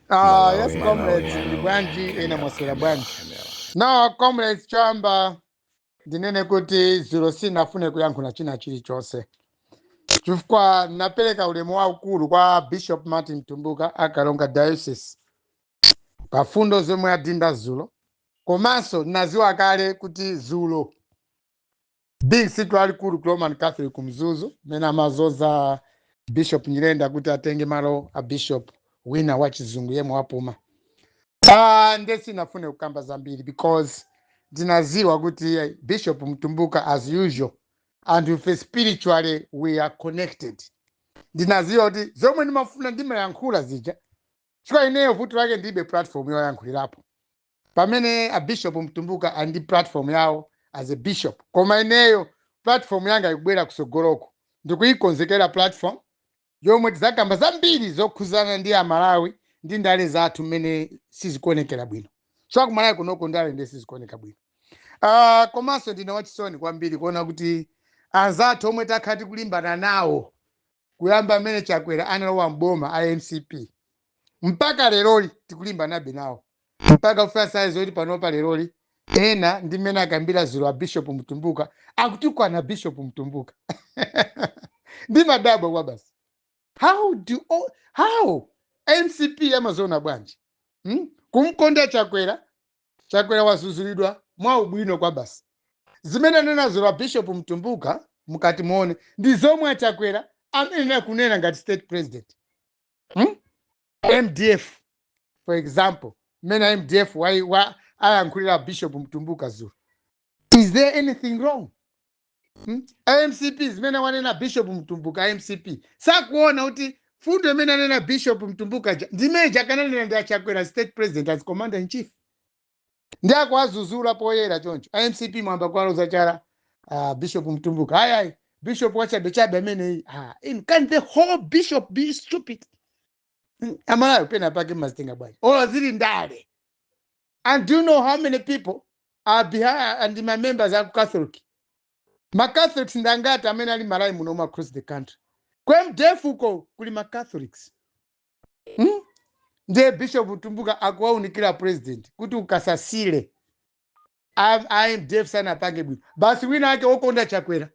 Ah, yes, comrades, muli bwanji? Ena mwaswera bwanji? No, comrades, choyamba ndinene kuti dzulo sinafune kuyankhula china chilichonse chifukwa napereka ulemu waukulu kwa Bishop Martin Tumbuka a Karonga Diocese pa fundo zomwe adinda dzulo. Komanso naziwa kale kuti dzulo big situ alikulu ku Roman Catholic ku Mzuzu mmene amazoza Bishop Nyirenda kuti atenge malo a bishop wina wa chizungu yemwe wapuma. Ah, nde sinafune kukamba zambiri because ndinaziwa kuti Bishop Mtumbuka, as usual, and ife spiritually we are connected. Ndinaziwa kuti zomwe ndimafuna ndimayankhula zija, chifukwa ineyo vuto lake ndilibe platform yoyankhulirapo, pamene a Bishop Mtumbuka ali ndi platform yawo as a bishop. Koma ineyo platform yanga ikubwera kusogoloko. Ndikuyikonzekera platform yomwe tizakamba zambiri zokhuzana ndi Amalawi ndi ndale zathu mmene sizikuonekera bwino. So kumalawi kunoko ndale ndiye sizikuoneka bwino. Komanso ndine wachisoni kwambiri kuona kuti anzathu omwe takhala tikulimbana nawo kuyamba amene Chakwera analowa mboma, a MCP, mpaka leroli tikulimbanabe nawo, mpaka kufika size yoti panopa leroli ena ndi mmene akambira dzulo a Bishop Mtumbuka, akutukwana Bishop Mtumbuka. Ndi madabwa kwa basi. How do oh, how MCP amaziona bwanji, Kumkonda Chakwera. Chakwera wazuzulidwa mwa ubwino kwa basi. Zimene anena dzulo a Bishop Mtumbuka, mukati muone, ndi zomwe aChakwera amene kunena ngati state president, MDF, for example, mmene MDF wa ayankhulira Bishop Mtumbuka dzulo, is there anything wrong, MCP, zimene wanena Bishop Mtumbuka, MCP sakuona kuti fundo imene anena Bishop Mtumbuka ndimene chakananena ndi aChakwera, state president, as commander in chief, ndi akuazuzula poyera choncho. MCP mwamba kwaloza chala Bishop Mtumbuka. Ayi, ayi, bishop wachabechabe ameneyi. Ah, can the whole bishop be stupid? Amalawi pena pake mazitenga bwanji olo zili ndale? And do you know how many people are behind and my members are Catholic? Ma Catholics ndangati amene ali Malawi muno, across the country? Ku MDF uko kuli ma Catholics, Ndiye Bishop Mtumbuka akuwaunikira president kuti ukasasile MDF sanapange bwino. Basi, wina ake wokonda Chakwera,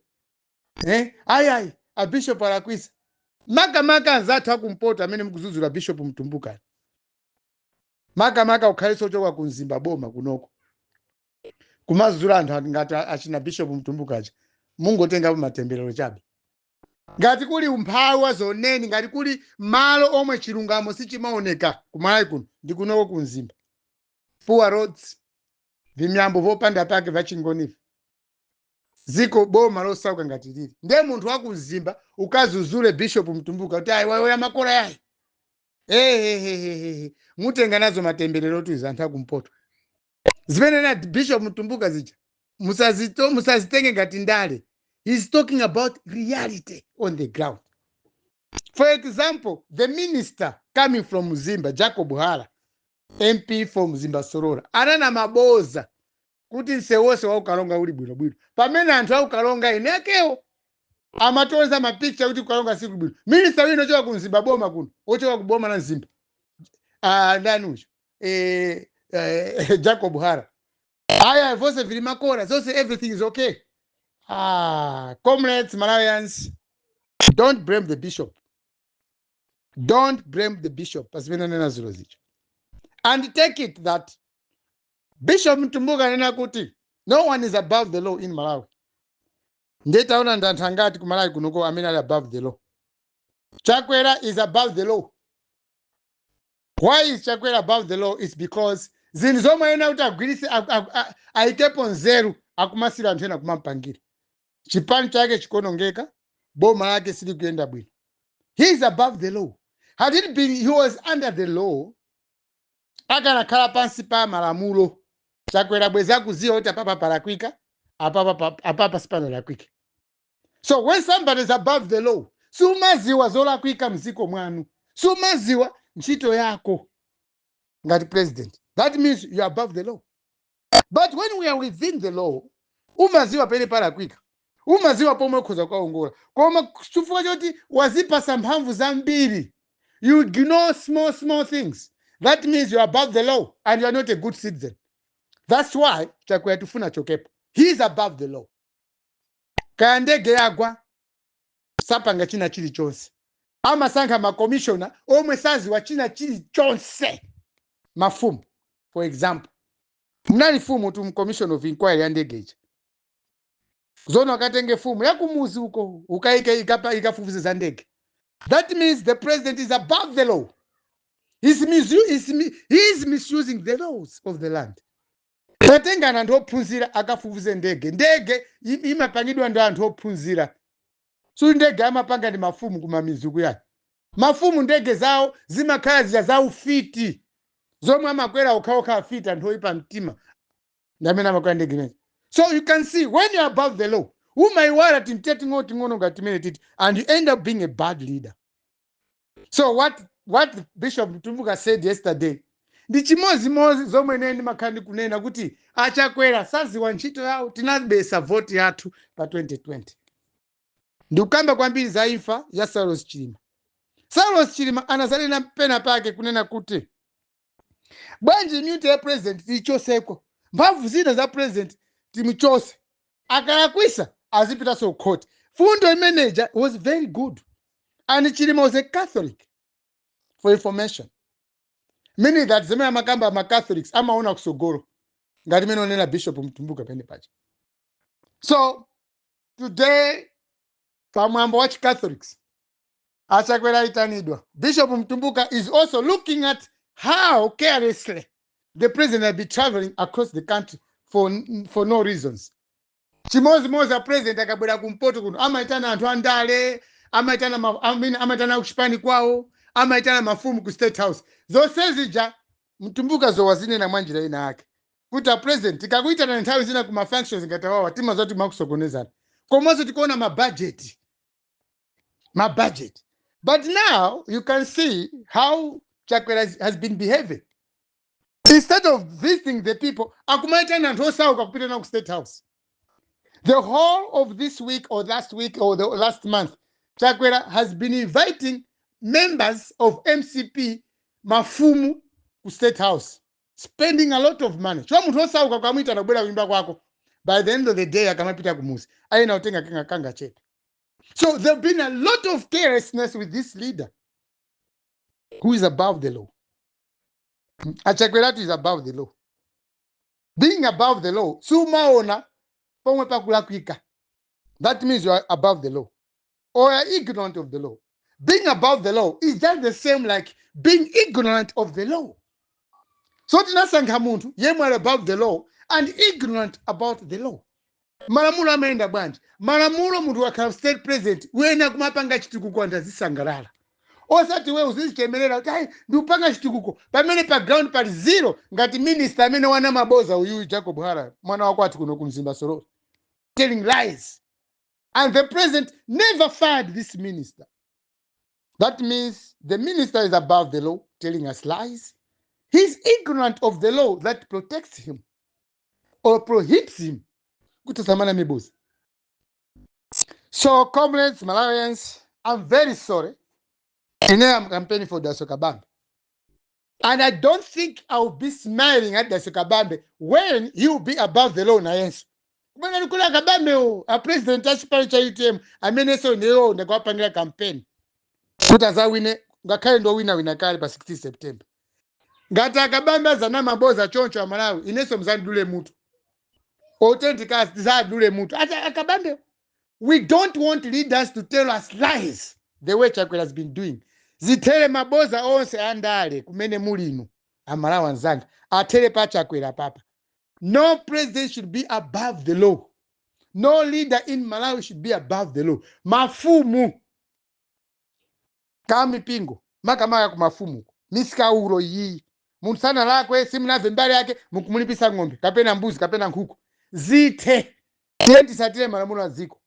eh? Ayi, ayi, a bishop alakwisa. Makamaka anzathu akumpoto amene mukuzuzula Bishop Mtumbuka, makamaka ukhaliso ochoka ku Mzimba boma kunoko, kumazuzula anthu ngati achina Bishop Mtumbuka aja, mungotengapo matemberero chabe. Ngati kuli umphawi wa zoneni, ngati kuli malo omwe chilungamo sichimaoneka kumalawi kuno, ndi kunoko ku Mzimba. Poor roads, vimyambo vopanda pake vachingonivi, ziko boma losauka ngati lili. Ndiye munthu wakumzimba ukazuzule Bishop Mtumbuka kuti ayi, wayoya makola yayi, ehehehehe, mutenga nazo matemberero tuiza anthu akumpoto. Zimene na Bishop Mtumbuka zija musazitenge ngati ndale. He's talking about reality on the ground. For example, the minister coming from Mzimba, Jacob Hara, MP for Mzimba Sorora, anana maboza kuti msewu wonse wa Ukalonga uli bwinobwino, pamene anthu aukalonga ene akewo amatonza mapicha kuti Ukalonga sikuli bwino. Minister wina ochoka ku Mzimba boma kuno, ochoka ku boma la Mzimba, ndani ucho, Jacob Hara, aya, vonse vili makora zonse, everything is okay. Ah, comrades, Malawians, don't blame the bishop, don't blame the bishop pazimene anena dzulo zija, and take it that Bishop Mtumbuka anena kuti no one is above the law in Malawi. Ndiye taona ndi anthu angati ku Malawi kunoko amene ali above the law. Chakwera is above the law. Why is Chakwera above the law? It's because zinthu zomwe ena kuti agwiritse ayikepo nzeru, akumasira anthu ena kumampangira. Chipani chake chikonongeka, boma lake silikuyenda bwino. He is above the law. Had it been he was under the law, akanakhala pansi pa malamulo, Chakwera bwezi akuziwa kuti apapa palakwika, apapa sipanalakwike. So when somebody is above the law, sumaziwa zolakwika mziko mwanu, sumaziwa ntchito yako ngati president. That means you are above the law. But when we are within the law, umaziwa pene palakwika, umaziwa pomwe ukhoza kukaongola. Koma chifukwa choti wazipasa mphamvu zambiri, you ignore small small things. That means you're above the law and you're not a good citizen. That's why Chakwera tifuna achokepo. He is above the law. Kaya ndege yagwa, sapanga china chilichonse. Amasankha makomishona omwe saziwa china chilichonse. Mafumu, for example, mnali fumu tu commission of inquiry ya ndege ija. Zona wakatenge fumu yakumuzi uko ukaike ikafufuze za ndege. That means the president is above the law. He's misusing the laws of the land. Tatengana anthu ophunzira akafufuze ndege. Ndege imapangidwa ndi anthu ophunzira. So ndege amapanga ndi mafumu kumamizi kuyani. Mafumu ndege zawo zimakhala zija za ufiti, zomwe amakwera okhaokha afiti, anthu oyipa mtima ndi amene amakwera ndege imeneyi. So you can see, when you're above the law, umaiwala timte ting'ono ting'ono ngati timene titi, and you end up being a bad leader. So what Bishop Mtumbuka said yesterday ndi chimozimozi zomwe ine ndimakhala ndikunena kuti aChakwera saziwa ntchito yawo. Tinabesa voti yathu pa 2020. Ndikukamba kwambiri za imfa ya Saulos Chilima. Saulos Chilima anazalina pena pake kunena kuti bwanji immunity ya president tiyichoseko, mphamvu zina za president timuchose, akalakwisa azipitanso ku court. Fundo imeneja was very good, and Chilima was a Catholic, for information, meaning that zimene amakamba, ama Catholics amaona kusogolo ngati imene onena Bishop Mtumbuka pene paja. So today, pamwambo wa Chicatholics, aChakwera ayitanidwa. Bishop Mtumbuka is also looking at how carelessly the president will be traveling across the country for no reasons. Chimozimozi a president akabwera kumpoto kuno, amayitana anthu andale, amayitana I mean, amayitana kuchipani kwawo, amayitana mafumu ku State House. Zonse zija Mtumbuka zowazinena mwa njira ina yake kuti a president, tikakuitana nthawi zina kuma functions ngati awawa, timazati makusokonezana, komanso tikuona mabudget, mabudget. But now you can see how Chakwera has been behaving. Instead of visiting the people, akumaitana anthu osauka kupita nawo ku State House. The whole of this week or last week or the last month, Chakwera has been inviting members of MCP, mafumu, ku State House, spending a lot of money. Chwa munthu osauka kwamwitana kubwera kunyumba kwako, by the end of the day akamapita kumuzi ayena kutenga kanga kanga chepe. So there have been a lot of carelessness with this leader who is above the law. Achakweratu is above the law. Being above the law, sumaona pomwe pakulakwika. That means you are above the law or are ignorant of the law. Being above the law is just the same like being ignorant of the law. So tinasankha munthu yemwe ali above the law and ignorant about the law. Malamulo amayenda bwanji? Malamulo, munthu wakhala state president, wena kumapanga chitukuko, anthu azisangalala, osati we uzizichemerera kuti ayi, ndikupanga chitukuko, pamene pa ground pali zero. Ngati minister amene wana maboza uyuyu Jacob Hara, mwana wakwathu kuno kumzimba Sororo, telling lies, and the president never fired this minister. That means the minister is above the law, telling us lies. He's ignorant of the law that protects him or prohibits him kuti asamana mibuzi. So comrades, Malawians, I'm very sorry. Ine I'm campaigning for Daso Kabambe, and I don't think I'll be smiling at Daso Kabambe when he will be above the law. Nayenso kumene likula Kabambe o a president a chipani cha UTM, amenenso ndiyo ndikuwapangira campaign kuti azawine, ngakhale ndowinawina kale pa 16 September. Ngati akabambe azana maboza choncho, Amalawi, inenso mzandidule mutu. Authentic tizadule mutu ata akabambe. We don't want leaders to tell us lies the way Chakwera has been doing. Zithere maboza onse andale kumene mulino, Amalawi anzanga, athere pa Chakwera papa. No president should be above the law. No leader in Malawi should be above the law. Mafumu kamipingo, makamaka kumafumu, misikaulo iyi, munthu sanalakwe, simunamve mbali yake, mukumulipisa ng'ombe kapena mbuzi kapena nkhuku. Zithe. Tiye tisatire malamulo a dziko,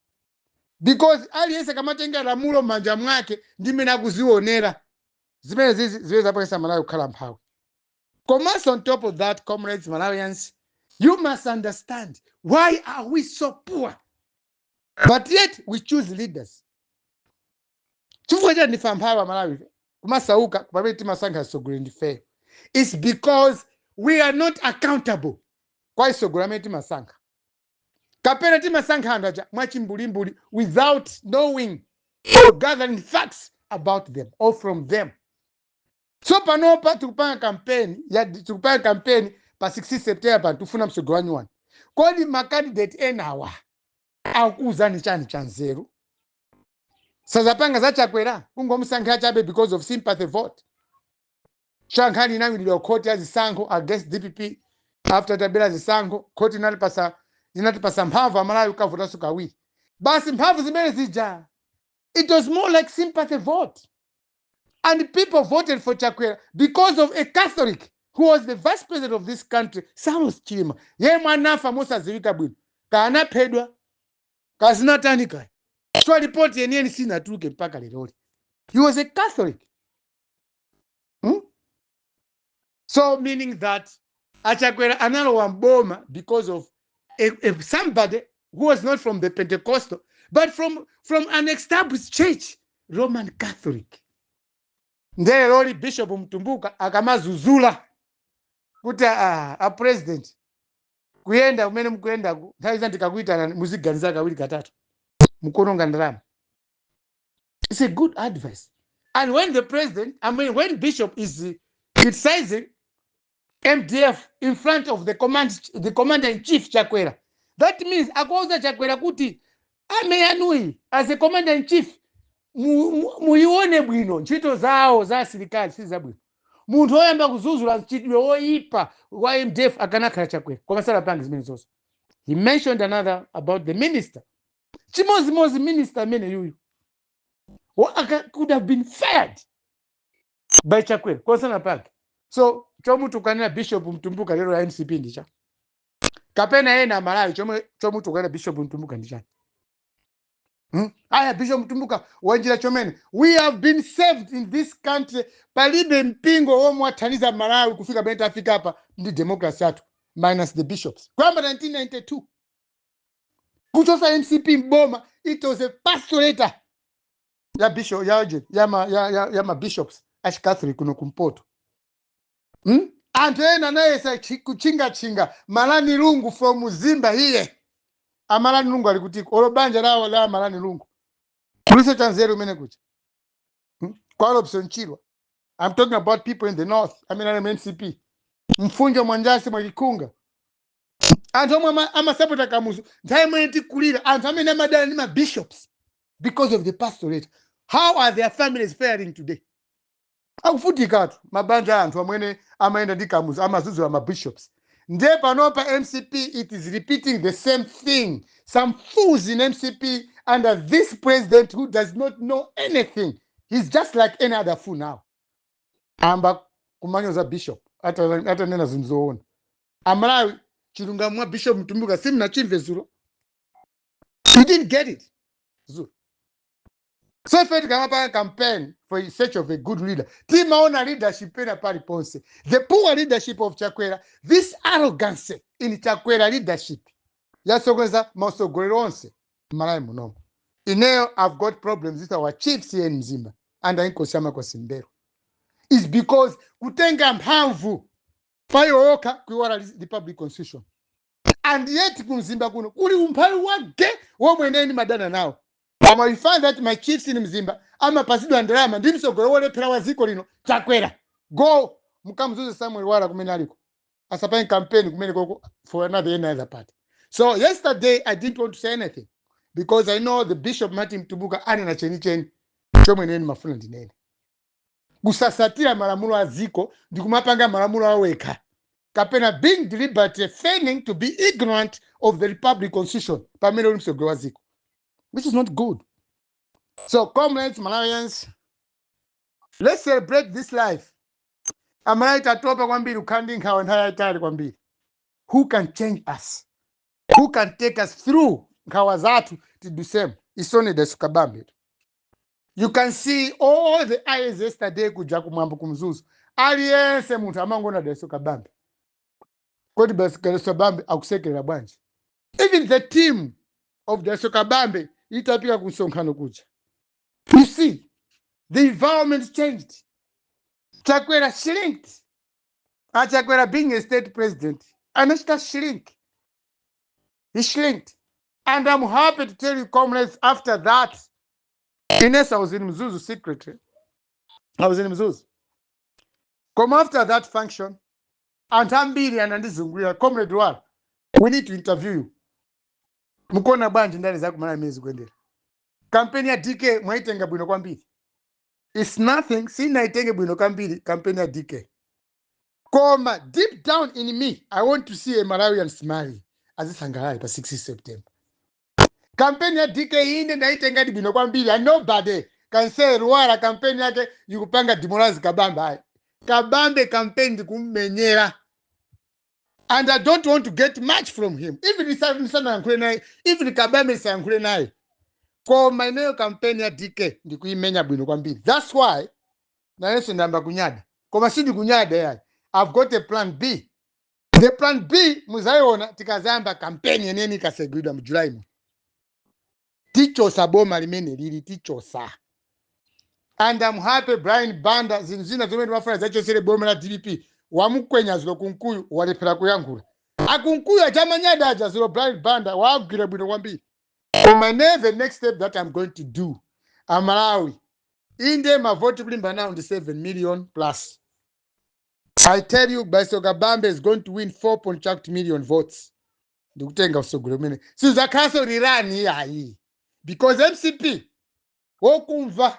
because aliyense kamatenga lamulo m'manja mwake ndi mmene akuzionera. Zimene zizi zimene zapangisa Malawi kukhala mphawi. Komanso on top of that, comrades, Malawians, you must understand, why are we so poor but yet we choose leaders? Chifukwa chani ndife amphawi, Amalawi, kumasauka pamene timasankha atsogoleri ndifeyo? It's because we are not accountable kwa atsogoleri amene timasankha, kapena timasankha anthu aja mwachimbulimbuli without knowing or gathering facts about them or from them. So panopa tikupanga campaign ya, tikupanga campaign pa 16 September pano, tikufuna mtsogoleri wanyuwani. Kodi macandidate enawa akukuwuzani chani cha nzeru? Sazapanga zachakwera kungomusankhira chabe because of sympathy vote. Chankhani inawinidwa khoti ya zisankho against DPP after tabela zisankho. Khoti inatipasa mphamvu Amalawi kukavotanso kawiri basi. Mphamvu zimene zija, it was more like sympathy vote, and people voted for Chakwera because of a Catholic who was the vice president of this country, Saulos Chilima, yemwe anafa mosadziwika bwino, kaanaphedwa kazinatani kaya. So ripoti yeniyeni sinatuluke mpaka leroli. He was a Catholic, So meaning that achakwera analowa mboma because of somebody who was not from the Pentecostal but from an established church, Roman Catholic. Ndiye loli Bishop Mtumbuka akamazuzula kuti a president, kuyenda kumene mukuyendaku, nthawi zina tikakuitana muziganiza kawiri katatu, mukuononga ndalama. It's a good advice. And when the president, I mean, when bishop is criticizing MDF in front of the commander in chief Chakwera, that means akuuza Chakwera kuti army yanuyi, as a commander in chief, muione bwino, ntchito zawo za asilikali si zabwino. Munthu woyamba kuzuzula mchitidwe woyipa wa MDF akanakhala Chakwera, koma salapange zimene zonse. He mentioned another about the minister, chimozimozi minister amene yuyu could have been fired by Chakwera, kosana pake. So chomutukanira Bishop Mtumbuka lero ya MCP ndicha kapena ena Malawi, chomwe chomutukanira Bishop Mtumbuka ndichani, Aya, Bishop Mtumbuka wanjira chomene. We have been saved in this country. Palibe mpingo womwe wathandiza Malawi kufika pamene tafika apa ndi democracy yathu minus the bishops. Kuyamba 1992 kuchosa MCP mboma, it was a pastorate ya bishop ya ya ma, ya, ya, ya ma bishops achicatholic kuno kumpoto, Anthu ena anayesa kuchinga-chinga Malani Lungu from Zimba hiye. Amalani Lungu ali kutiko? Olo banja lawo la Malani Lungu kuliso chanzeru umene kucha, Kwa Robson Chirwa, I'm talking about people in the north amene ali mu MCP, Mfunjo Mwanjasi Mwakikunga, anthu omwe amasapota Kamuzu nthawi imene tikulira, anthu amene amadana ndi ma bishops because of the pastorate. How are their families faring today? Akufutikatu mabanja a anthu amene amayenda ndi Kamuzu, amazuzula ma bishops. Ndiye panopa MCP, it is repeating the same thing. Some fools in MCP under this president who does not know anything, he's just like any other fool now, amba kumanyoza bishop atanena zinthu zoona. Amalawi, chilungamo mwa Bishop Mtumbuka simunachimve zulo. You didn't get it zulo. So ife tikamapanga campaign for in search of a good leader, timaona leadership pena paliponse. The poor leadership of Chakwera, this arrogance in Chakwera leadership yasokoneza mautsogoleri onse m'Malawi munomo. Ineyo, I've got problems with our chiefs here in Mzimba under Inkosi Yamakosi Mbero, is because kutenga mphamvu payo okha, kuiwala republic constitution. And yet kumzimba kuno kuli umphawi wake womwe ine ndimadana nawo, koma you find that my chiefs in Mzimba amapasidwa ndalama ndi mtsogoleri wolephera wa dziko lino, Chakwera. Go mukamzuze Samuel Lwara kumene aliko, asapange campaign kumene koko for another, any other party. So yesterday I didn't want to say anything because I know the Bishop Martin Mtumbuka anena chenicheni chomwe ine ndimafuna ndinene. Kusasatira malamulo a dziko ndi kumapanga malamulo awekha, kapena being deliberately feigning to be ignorant of the republic constitution pamene uli mtsogoleri wa dziko, which is not good. So comrades, Malawians, let's celebrate this life. Amalawi tatopa kwambiri kukhala ndi nkhawa nthawi yayitali kwambiri. Who can change us? Who can take us through nkhawa zathu tidusemo? Isone Kabambe. You can see all the eyes yesterday kuja kumwambo kumzuzu, aliyense munthu amangona Dalitso Kabambe. Kodi Dalitso Kabambe akusekerera bwanji? Even the team of Dalitso Kabambe itapika ku msonkhano kuja, you see the environment changed. Chakwera shrinked. Achakwera being a state president anachita shrink. He shrinked. And I'm happy to tell you, comrades, after that, ines, I was in Mzuzu secretly. I was in Mzuzu, koma after that function anthu ambiri anandizungulira, "Comrade Lwara, we need to interview you. Mukuona bwanji ndale zakumala imene zikuyendera? Kampeni ya DK mwaitenga bwino kwambiri." It's nothing, sinaitenge bwino kwambiri kampeni ya DK, koma deep down in me I want to see a Malawian smiling, azisangalale pa 6 September. Kampeni ya DK ine ndaitengadi bwino kwambiri, and nobody can say Lwara kampeni yake ikupanga demoralize Kabambe. Ayi, Kabambe kampeni ndikummenyera, and I don't want to get much from him, even nisanayankhule naye, even Kabambe nisayankhule naye, koma ineyo kampeni ya DK ndikuimenya bwino kwambiri. That's why nayenso ndayamba kunyada, koma sindikunyada yayi. I've got a plan B. The plan B muzayiona tikazayamba kampeni yeneni ikasegulidwa mu July mu. Tichosa boma limene lili, tichosa. And I'm happy Brian Banda, zinthu zina zomwe ndimafuna zachosere boma la DPP, wamukwenya zulo. Kunkuyu walephera kuyankhula, akunkuyu achamanyada aja zulo Brian Banda wagwira bwino kwambiri. Koma ne the next step that I'm going to do, Amalawi, inde mavoti kulimba nawo ndi 7 million plus. I tell you, Dalitso Kabambe is going to win 4.8 million votes. Ndikutenga usogolo umene sizakhaso rirani iyayi, because MCP, wokumva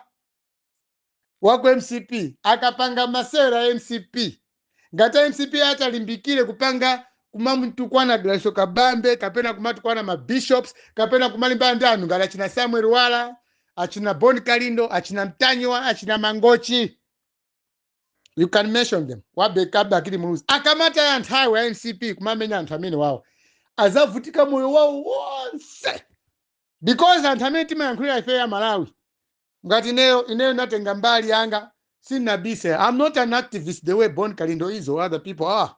waku MCP akapanga masewera a MCP, ngati MCP atalimbikire kupanga kumamtukwana Dalitso Kabambe kapena kumatukwana ma bishops kapena kumalimbana ndi anthu ngati achina Samuel Lwara, achina Bon Kalindo, achina Mtanyiwa, achina Mangochi, you can mention them, wabekabakili Muluzi, akamata ya nthawi ya MCP kumamenya anthu amene wawo azavutika moyo wawo wonse, because anthu amene timayankhulira ife ya Malawi, ngati ineyo natenga mbali yanga, sinabise. I'm not an activist the way Bon Kalindo is or other people are.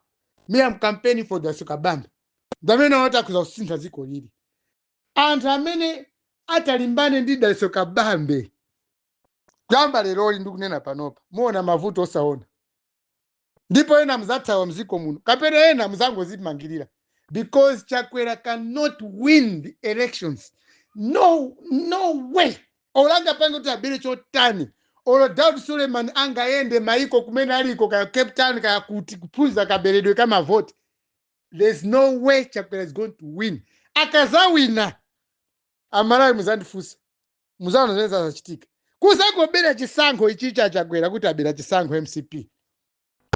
Me, I'm campaigning for the Kabambe, ndamene watakuza kusintha dziko lili. Anthu amene atalimbane ndi Dalitso Kabambe kuyamba leroli ndikunena panopa, muona mavuto osaona, ndipo ena muzathawa mziko muno kapena ena muzangozimangirira, because Chakwera cannot win the elections. No, no way. Olanga pange kuti abere chotani, olo Daud Suleiman angayende maiko kumene aliko, kaya Cape Town kaya kuti, kuphunza kaberedwe kamavoti, there's no way Chakwera is going to win. Akazawina, Amalawi muzandifunsa, muzaona zimene zazachitika. Kuzangobera chisankho ichichi achakwera kuti abera chisankho MCP,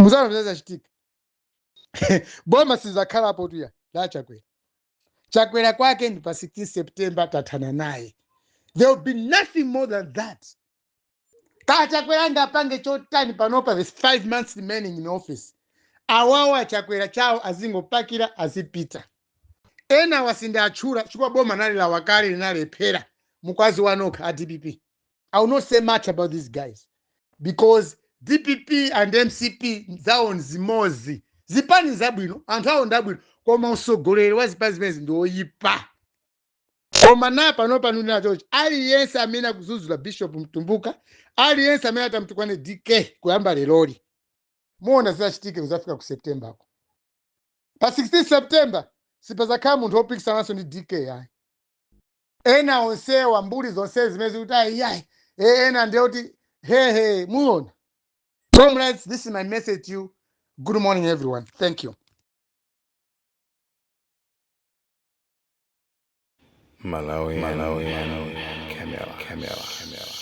muzaona zimene zachitika. Boma sizakhalapo tuya la Chakwera. Chakwera kwake ndi pa 16 September, tathana naye. There will be nothing more than that. Kachakwera angapange chotani panopa? There's 5 months remaining in office. Awawo achakwera chawo azingopakira azipita. Ena wasinda atchula chifukwa boma nali la wakale linalephera mukwazi wanokha a DPP. I will not say much about these guys because DPP and MCP zawo nzimozi. Zipani zabwino, anthu awo ndabwino, koma usogoleri wa zipani zimenezi ndi oyipa. Koma na pano pano nachochi, aliyense amene akuzuzula Bishop Mtumbuka, aliyense amene atamtukwane DK kuyamba leroli, muona zizachitike kuzafika ku September ko. Pa 16 September sipazakhala munthu wopikisanaso ndi DK ayi. Ena onsewa, mbuli zonse zimene zikuti ayi ayi, ena ndiye kuti hehe, muona. Comrades, this is my message to you. Good morning, everyone. Thank you. Malawi, Malawi, Camera, Camera, Camera.